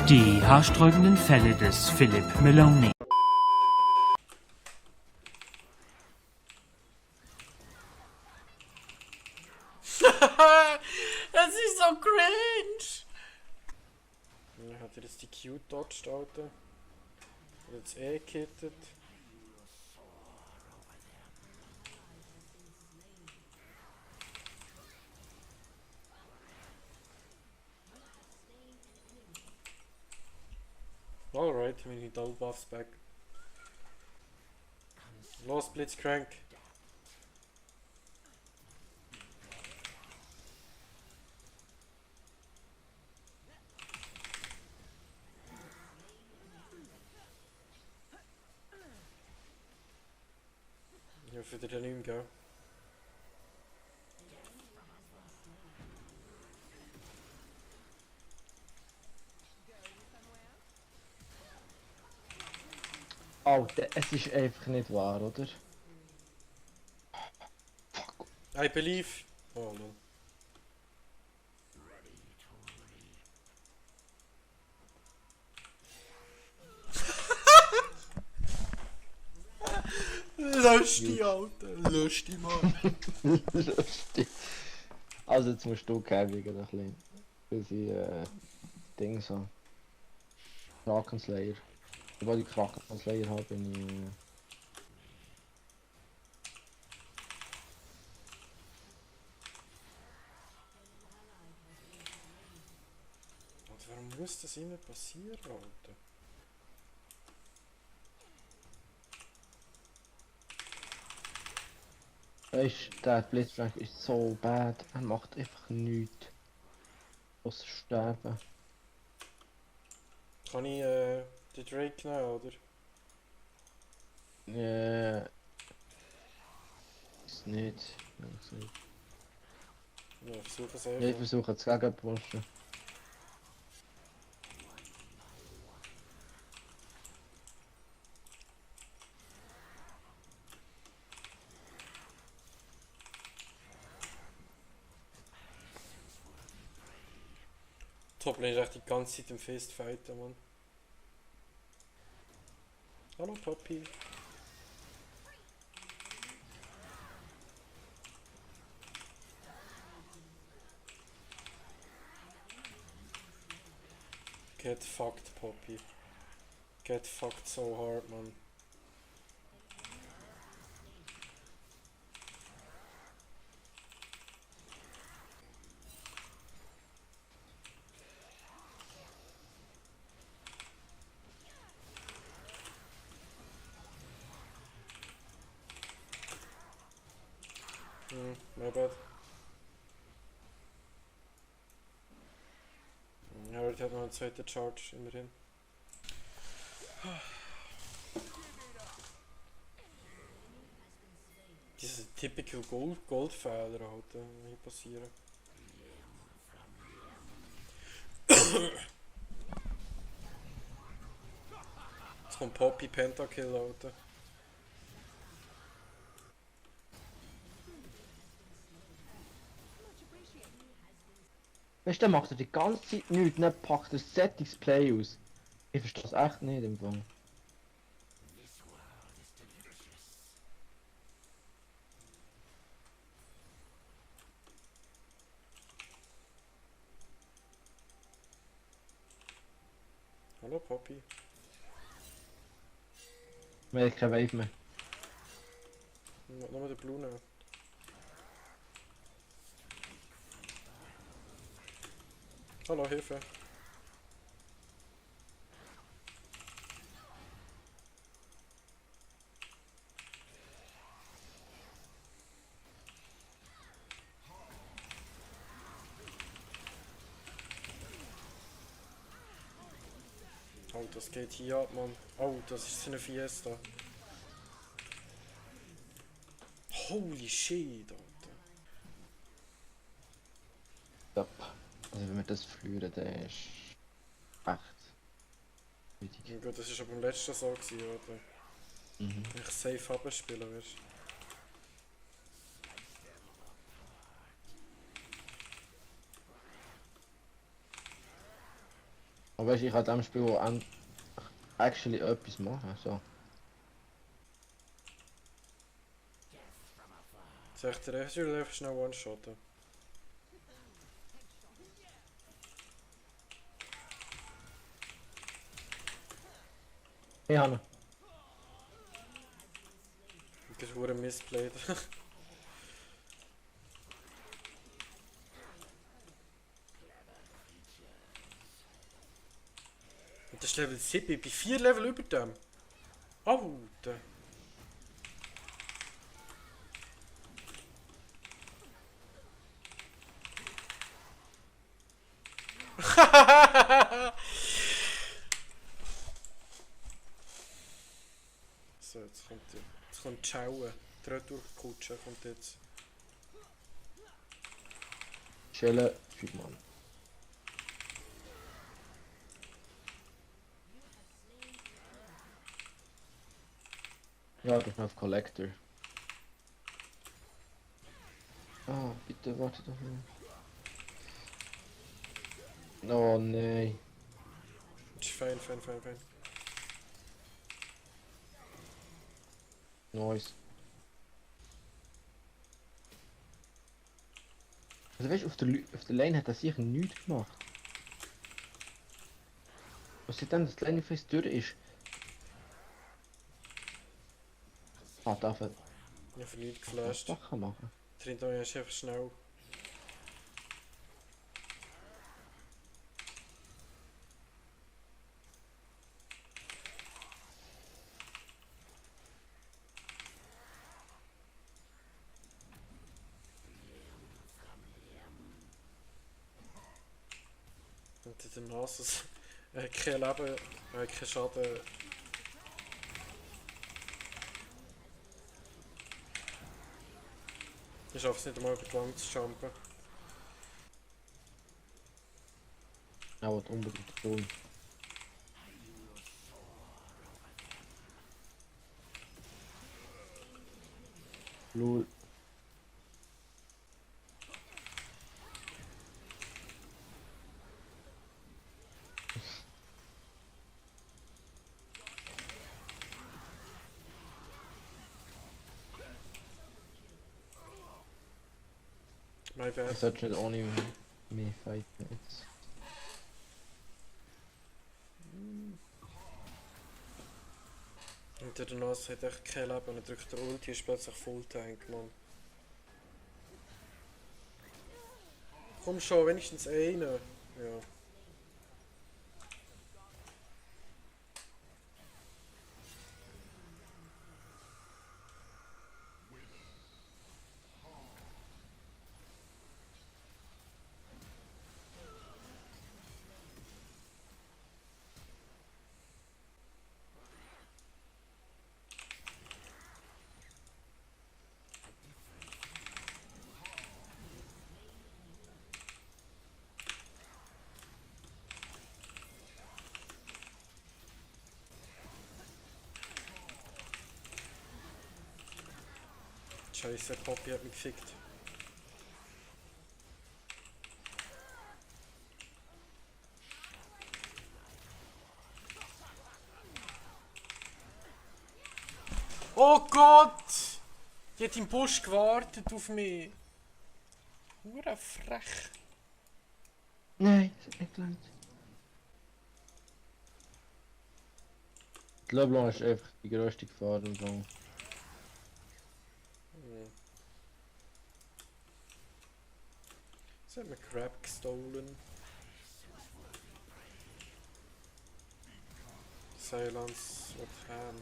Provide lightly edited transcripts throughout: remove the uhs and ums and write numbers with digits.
Die haarsträubenden Fälle des Philip Maloney. Das ist so cringe! Ja, hat er jetzt die Q dodged, Alter? Hat er jetzt gekittet? Alright, meine Double Buffs back. Los, Blitzcrank! Ja, für den nicht mehr, gell? Alter, es ist einfach nicht wahr, oder? I believe! Oh no. Lustig, Alter! Lustig, Mann! Lustig. Also jetzt musst du kämpfen, ein bisschen. Bis ich, Ding so. Krakenslayer. Sobald ich Krakenslayer habe, bin ich... Und warum muss das immer passieren, Alter? Weißt du, der Blitzcrank ist so bad. Er macht einfach nichts. Außer sterben. Kann ich den Drake nehmen, oder? Ist nicht. Also, Ja, ich versuche es ich einfach. versuche es gegenpushen. Toplane ist echt die ganze Zeit im Fistfighten, Mann. Hallo, Papi. Get fucked, Poppy. Get fucked so hard, man. My bad. Ja, er hat noch einen zweiten Charge, immerhin. Diese typical Goldfehler halt, hier passieren. Jetzt kommt Poppy Pentakill, Alter. Weißt du, der macht er die ganze Zeit nichts, dann packt er Settings Play aus. Ich verstehe das echt nicht im Fall. Hallo, Poppy. Wir haben keine Wave mehr. Nochmal den Blue nehmen. Hallo, Hilfe. Oh, das geht hier ab, Mann. Oh, das ist eine Fiesta. Holy shit, Alter. Ja. Also wenn wir das verlieren, dann ist echt wichtig. Ja, gut, das ist aber beim letzten so gewesen, oder? Mhm. Wenn ich safe abspielen, weißt du. Aber Aber weißt du, ich kann dem Spiel auch actually etwas machen. So. Sagt er, ich will einfach schnell one-shotten. Ich habe ihn. Das wurde missplayed. Und das ist Level 7, ich bin 4 Level über dem. Alter. So, jetzt kommt die Schaue. Die Retourkutsche kommt jetzt. Chillen, 5 Mann. Ja, ich bin auf Collector. Ah, bitte warte doch mal. Oh nein. Das ist fein, fein, fein, fein. Nice. Also weißt du, auf der Lane hat er sicher nichts gemacht. Was ist denn, dass die Lane fest durch ist? Ah, darf er Ich habe nichts das geflasht. doch machen? Trinidad ist einfach schnell. Und in der Nase kein Leben, kein Schaden. Ich schaffe es nicht einmal über die Wand zu jumpen. Er will unbedingt tun. Lol. My bad. Ich sollte nicht ohne mich fighten jetzt. Und der Nase hat echt kein Leben und er drückt der Ulti und ist plötzlich Full Tank, Mann. Komm schon, wenigstens einen. Ja. Scheiße, Poppy hat mich gefickt. Oh Gott! Die hat im Busch gewartet auf mich. Hure frech. Nein, das hat nicht gelangt. Die LeBlanc ist einfach die grösste Gefahr im Gang. Sie hat mir Crab gestohlen. Silence, what ham.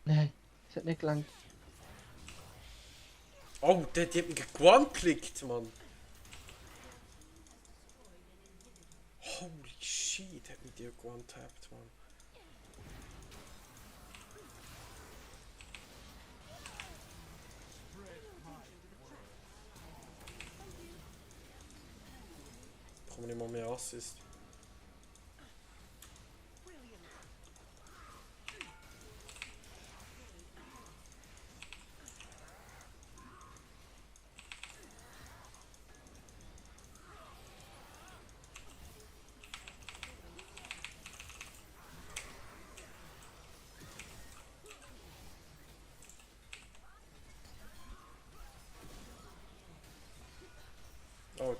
Nein, das hat nicht gelangt. Oh, die hat mich gequanklickt, Mann. Holy shit, hat mich die gequantappt, Mann. Bekomme nicht mal mehr Assist.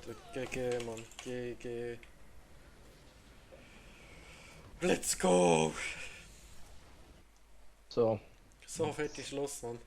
Alter. GG, Mann. GG. Let's go! So. So fett ist Schluss, Mann.